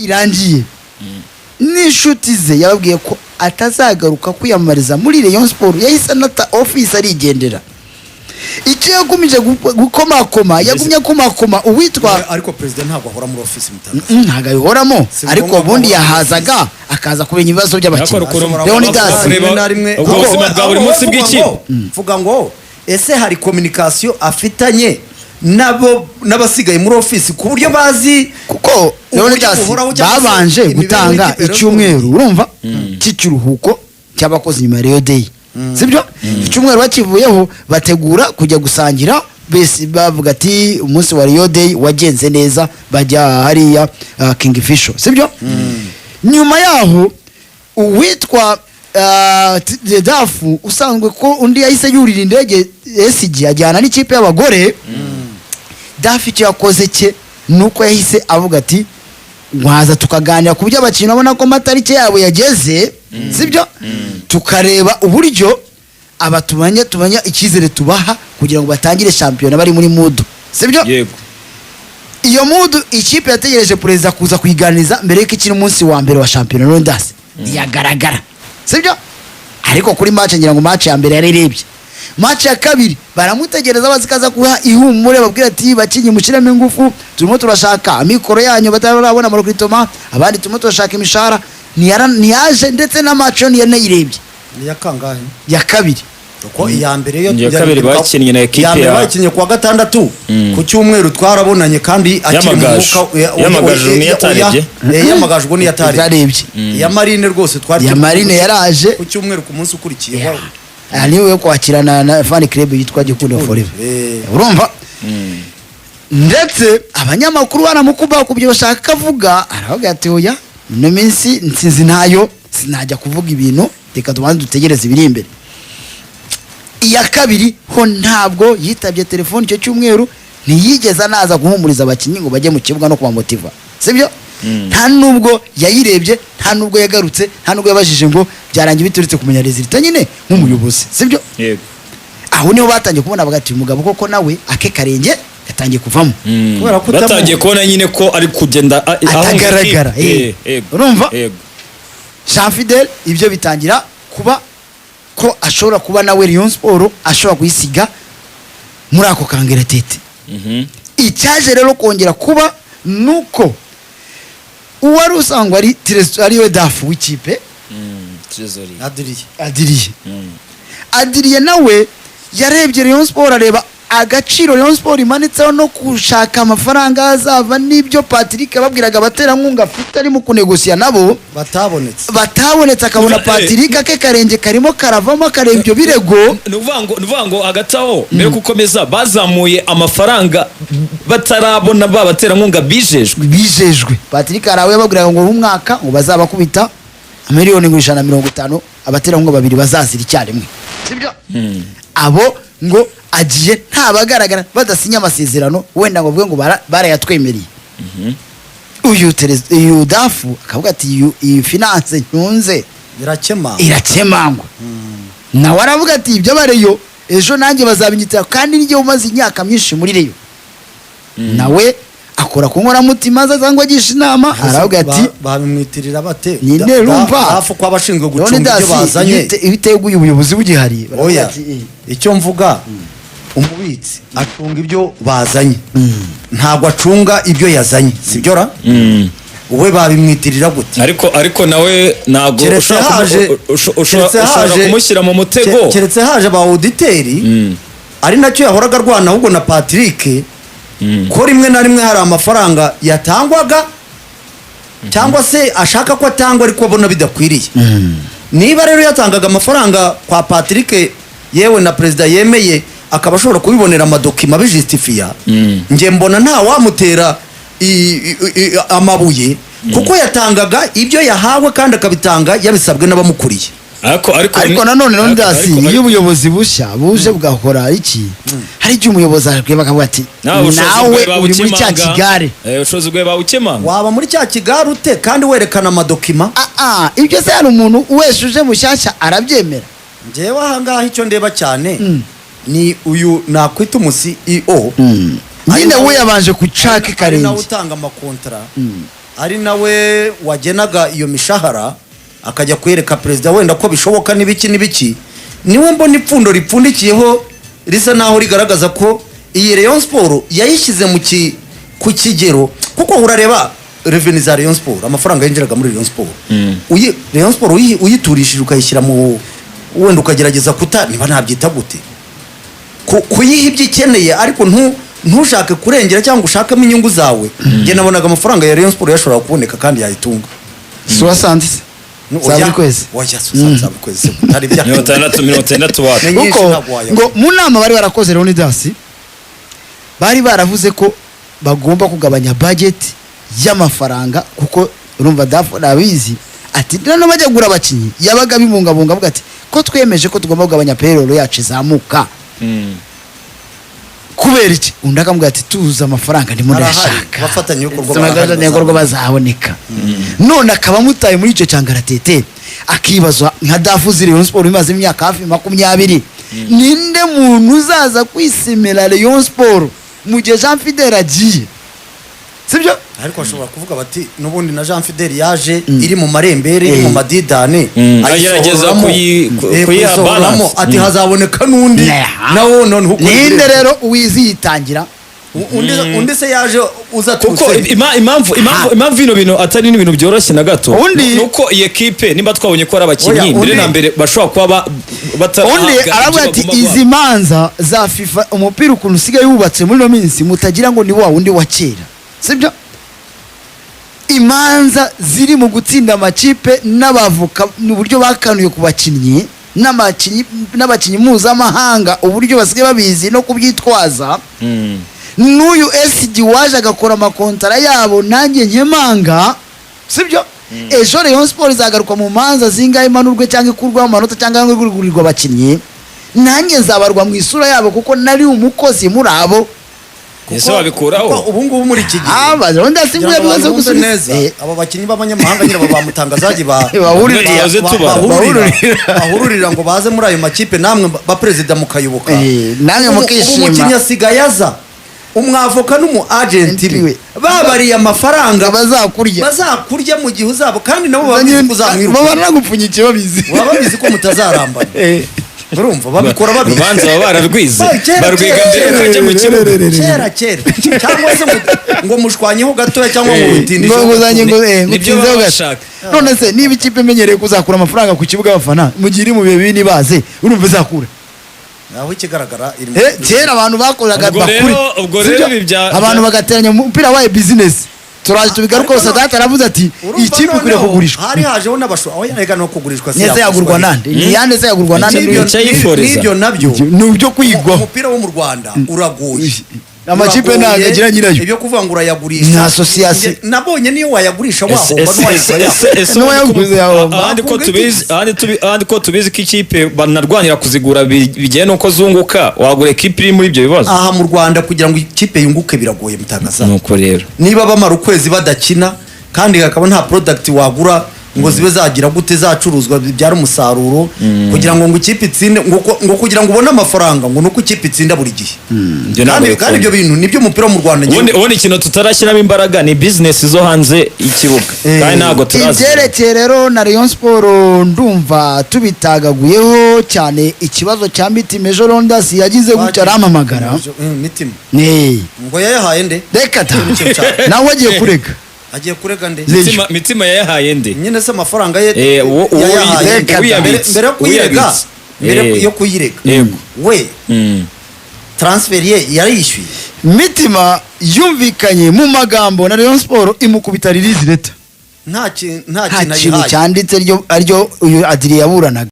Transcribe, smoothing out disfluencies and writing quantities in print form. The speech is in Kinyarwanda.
irangiye, n'inshuti ze yababwiye ko atazagaruka kwiyamamariza muri Rayon Sport. Yahise anata office arigendera. Icyo yagumije gukomakoma, yagumye akomakoma uwitwa Ariko perezida ntabwo ahora muri office mutanga. Ntabwo abihoramo. Si Ariko ngombwa ubundi ko ahora muri yahazaga akaza kumenya ibibazo by'abakinnyi. Ariko ukuntu- Leonidas. Rimwe na rimwe Ubwo buzima bwa buri munsi bw'ikipe. Vuga ngo ese hari communication afitanye nabo n'abasigaye muri office ku buryo bazi Kuko uburyo Leonidas buhoraho cyangwa se babanje imibereho gutanga y'ikipe Rayon icyumweru, Sports. urumva, cy'ikiruhuko cy'abakozi nyuma ya Rayon Day, sibyo? Icyumweru bakivuyeho bategura kujya gusangira bese, bavuga ati umunsi wa Rayon Day wagenze neza, bajya hariya King Fisher, sibyo? Nyuma yaho uwitwa Dafu usanzwe ko undi yahise yurira indege SG ajyana n'ikipe y'abagore. Dafu icyo yakoze cye ni uko yahise avuga ati waza tukaganira ku byo abakinnyi babona ko amatariki yabo yageze, sibyo? Tukareba uburyo aba tumenya icyizere tubaha kugira ngo batangire shampiyona bari muri mood, sibyo? Yego. Iyo mood ikipe yategereje perezida kuza kuyiganiriza mbere y'uko ikina umunsi wa mbere wa shampiyona. Leonidas ntiyagaragara, sibyo? Ariko kuri match, ngira ngo match ya mbere yarirebye, match ya kabiri baramutegereza, bazikaza kuha ihumure, babwira ati bakinyi mushyiremo ingufu, turimo turashaka amikoro yanyu batarabona ama recrutement, abandi turimo turashaka imishahara. Ntiyaje, ndetse na match yo ntiyanayirebye. Ni iya kangahe? Ya kabiri. Kuko iya mbere yo Iya kabiri bakinnye na ekipe iya mbere bakinnye kuwa gatandatu, ku cyumweru twarabonanye kandi akiri mu Y'amagaju. mwuka. Y'amagaju niyo atarebye. Y'amagaju ubwo niyo atarebye. Atarebye. Iya Marine rwose twari Iya turi Marine yaraje. ku cyumweru, ku munsi ukurikiye. Aha niwe yo kwakirana na fan club yitwa Gikundiro Forever. Urumva, ndetse abanyamakuru baramukuba ku byo bashaka kavuga, aravuga ati oya, ino minsi nsinzi ntayo, sinajya kuvuga ibintu, reka tubanze dutegereze ibiri imbere. Iya kabiri ho ntabwo yitabye telefone icyo cyumweru, ntiyigeze anaza guhumuriza abakinnyi ngo bajye mu kibuga no kubamotiva, sibyo? Nta nubwo yayirebye, nta nubwo yagarutse, nta nubwo yabajije ngo byarangiye biturutse kumenya résultat nyine nk'umuyobozi, sibyo? Yego. Aho niho batangiye kubona bagati uyu mugabo koko nawe ake karenge gatangiye kuvamo. Kubera ko Batangiye kubona nyine ko ari kugenda ahunga Atagaragara, ikipe. eh. Yego. Urumva? Yego. Jean Fidel ibyo bitangira kuba ko ashobora kuba nawe Rayon Sport ashobora kuyisiga muri ako kangaratete. Icyaje rero kongera kuba nuko uwari usanzwe ari ariwe DAF w'ikipe. Trésorier. Adriye. Adiriye, Adiriye nawe yarebye Rayon Sport, areba agaciro Rayon Sport imanitseho no gushaka amafaranga azava n'ibyo Patrick yababwiraga abaterankunga afite arimo kunegosiya nabo batabonetse. Batabonetse, akabona Patrick ake karenge karimo karavamo, akareba ibyo birego. Ni ukuvuga ngo hagati aho, mbere yo gukomeza, bazamuye amafaranga batarabona ba baterankunga bijejwe. Bijejwe. Patrick hari aho yababwiraga ngo umwaka ngo bazabakubita miliyoni ngo 150, abaterankunga babiri bazazira icyarimwe, sibyo? Abo ngo agiye ntabagaragara, badasinya amasezerano wenda ngo bavuge ngo barayatwemereye. Uyu DAF akavuga ati iyi finance ntunze Birakema. Irakemangwa. Nawe aravuga ati ibyo bareyo ejo nanjye bazabinyitira, kandi n'igihe umaze imyaka myinshi muri Rayon. Nawe akora ku nkoramutima ze cyangwa agisha inama, aravuga ati Babimwitirira bate? Ni nde rumva? Hafi ko abashinzwe gucunga Leonidas, ibyo bazanye. iyo uteguye ubuyobozi bugihari, baravuga Oya. ati, Icyo mvuga, umubitsi acunga ibyo bazanye, ntabwo acunga ibyo yazanye, sibyo ra? We babimwitirira gute? Ariko nawe ntabwo Keretse ushobora keretse ushobora kumushyira mu mutego. Keretse haje ba auditeur, ari nacyo yahoraga arwana ahubwo na Patrick, ko rimwe na rimwe hari amafaranga yatangwaga cyangwa se ashaka ko atangwa ariko abona bidakwiriye. Niba rero yatangaga amafaranga kwa Patrick, yewe na perezida yemeye, akaba ashobora kubibonera ama documents abijusitifiya, njye mbona nta wamutera amabuye, kuko yatangaga ibyo yahawe kandi akabitanga yabisabwe n'abamukuriye. Ariko Ariko nanone Leonidas, iyo ubuyobozi bushya buje bugakora iki, hari igihe umuyobozi arabwira bakavuga ati Nawe ubushobozi nawe bwawe uri muri cya bawukemanga. kigare. Ubushobozi bwawe bawukemanga. Waba muri cya kigare ute kandi werekana ama documents? Ah, ah, ibyo se hari umuntu wese uje mushyashya arabyemera? Njyewe ahangaha icyo ndeba cyane ni uyu nakwita umu CEO. Nyine we yabanje kucaka Ari nawe ikarenge. utanga amakontara. Ari nawe wagenaga iyo mishahara, akajya kwereka perezida wenda ko bishoboka n'ibiki n'ibiki. Niwe mbona ipfundo ripfundikiyeho risa naho rigaragaza ko iyi Rayon Sport yayishyize ku kigero, kuko urareba revenue za Rayon Sport, amafaranga yinjiraga muri Rayon Sport, Rayon Sport uyiturishije, ukayishyira mu wenda ukagerageza kuta, niba nabyita gute, kuyiha ibyo ikeneye, ariko ntushake kurengera cyangwa ushakemo inyungu zawe, njye nabonaga amafaranga ya Rayon Sport yashobora kuboneka kandi yayitunga. Soixante za buri kwezi. Oya, soixante za buri kwezi se, utari bya 60, 60 wapi? Ni nyinshi, Kuko ntabwo wayabona. ngo mu nama bari barakoze, Leonidas, bari baravuze ko bagomba kugabanya budget y'amafaranga, kuko urumva dafu nabizi ati noneho bajya kugura abakinnyi yabaga bibungabunga, avuga ati ko twemeje ko tugomba kugabanya payroll yacu izamuka kubera iki? Undi akamubwira ati tuzi amafaranga ndimo Arahari, ndayashaka. abafatanyabikorwa barahari, Abafatanyabikorwa bazaboneka. None akaba amutaye muri icyo cyangaratete, akibaza nka dafu ziri Rayon Sport imaze imyaka hafi 20, ninde muntu uzaza kwisemera Rayon Sport mu gihe Jean Fidele agiye, sibyo? Ariko bashobora kuvuga bati n'ubundi na Jean Fidele yaje iri mu marembere, iri mu madidane, Agerageza ayisohoramo. kuyiha Kuyisohoramo, balance. ati hazaboneka n'undi Neha. nawo none uko Ninde rero uwiziyitangira? Undi se yaje uza Kuko turuse impamvu bino bintu atari n'ibintu byoroshye na gato, nuko iyi ekipe nimba twabonye ko ari abakinnyi Oya, mbere na mbere bashobora kuba batarahabwa Undi ibyo aravuga ati bagomba izi guhabwa. manza za FIFA, umupira ukuntu usigaye wubatse muri ino minsi, mutagira ngo ni wa wundi wa kera, sibyo? Imanza ziri mu gutsinda amakipe n'abavoka n'uburyo bakanuye ku bakinnyi n'abakinnyi mpuzamahanga, uburyo basigaye babizi no kubyitwaza. N'uyu SG waje agakora amakontara yabo, nanjye nkemanga, sibyo? Ejo Rayon Sport izagaruka mu manza zingahe, imanurwe cyangwa ikurwaho amanota cyangwa igurirwa abakinnyi, nanjye nzabarwa mu isura yabo kuko nari umukozi muri abo. Ese wabikuraho? Kuko ubu ngubu muri iki gihe, Aba Leonidas kugira nguye ngo bibazo abantu bumve gusubiza. neza, aba bakinnyi b'abanyamahanga nyine, aba bamutangazaji Bahurira. Twahoze tubara. Bahururira ngo baze muri ayo makipe, namwe ba perezida mukayoboka. Namwe mukishima. Ubu umukinnyi asigaye aza, umwavoka n'umu agent we. be babariye amafaranga Bazakurya. Bazakurya mu gihe uzaba, kandi nabo baba babizi ko uzamwiruka. Baba banagupfunyikiye babizi. Baba babizi ko mutazarambana. Urumva babikora babizi. Urubanza baba bararwize, Kera, barwiga kera, mbere yuko ajya mu kibuga. Kera kera, cyangwa se ngo mushwanyeho gatoya cyangwa ngo mutindishe. Ngo nguzanye ngo Nibyo ngutsinzeho baba gato. bashaka. None se niba ikipe imenyereye kuzakura amafaranga ku kibuga abafana mu gihe iri mu bihe bibi ntibaze, urumva izakura? Aho ikigaragara iri Kera abantu bakoraga Ubwo bakuri, ubwo rero sibyo? ibi Abantu bagateranya umupira wabaye business, turaje tubigarukaho. Ariko Sadati aravuze ati Urumva iyi kipe ikwiriye noneho kugurishwa. Hari hajeho n'abashora, aho yarega no kugurishwa se Nese yagurwa nande? Ni yande se yagurwa nande? Icyo yifuriza. N'ibyo nabyo Ni ibyo kwigwaho. Umupira wo mu Rwanda uragoye. Amakipe Uragoye. ntabwo agira nyirayo. Ibyo kuvuga ngo urayagurisha, Ni association. Nabonye niyo wayagurisha wahomba, n'uwayagura yahomba. Ese N'uwayaguze yahomba. ahandi ko Bakunga tubizi, ahandi ko tubizi ko ikipe banarwanira kuzigura bigiye nuko zunguka, wagura ekipe iri muri ibyo bibazo? Aha mu Rwanda kugira ngo ikipe yunguke biragoye, mutangaza. Nuko rero Niba bamara ukwezi badakina kandi hakaba nta product wagura ngo zibe zagira gute, zacuruzwa bibyara umusaruro, kugira ngo ikipe itsinde, ngo kugira ngo ubone amafaranga, ngo nuko ikipe itsinda buri gihe. Ibyo ntabwo Kandi bikunda. ibyo bintu nibyo umupira wo mu Rwanda Ubundi ikintu tutarashyiramo imbaraga ni business zo hanze y'ikibuga, kandi ntabwo turazi. Ibyerekeye rero na Rayon Sport ndumva tubitagaguyeho cyane. Ikibazo cya Mitima, ejo Rondas yagize gutya arampamagara. Mitima Ne. ngo yayahaye nde? Reka ta. Icyo cyane. Nawe agiye kurega. Agiye kurega nde? Mitima yayahaye nde? Nyine se amafaranga ye Uwo yayahaye Reka nde? da. Mbere yo kuyirega, uyabitse. mbere yo kuyirega, Yego. we transfer ye yarayishyuye? Mitima yumvikanye mu magambo na Rayon Sport, imukubita release letter. Nta kintu, nta Nta kintu kintu ayihaye. cyanditse, ryo aryo uyu Adrien yaburanaga.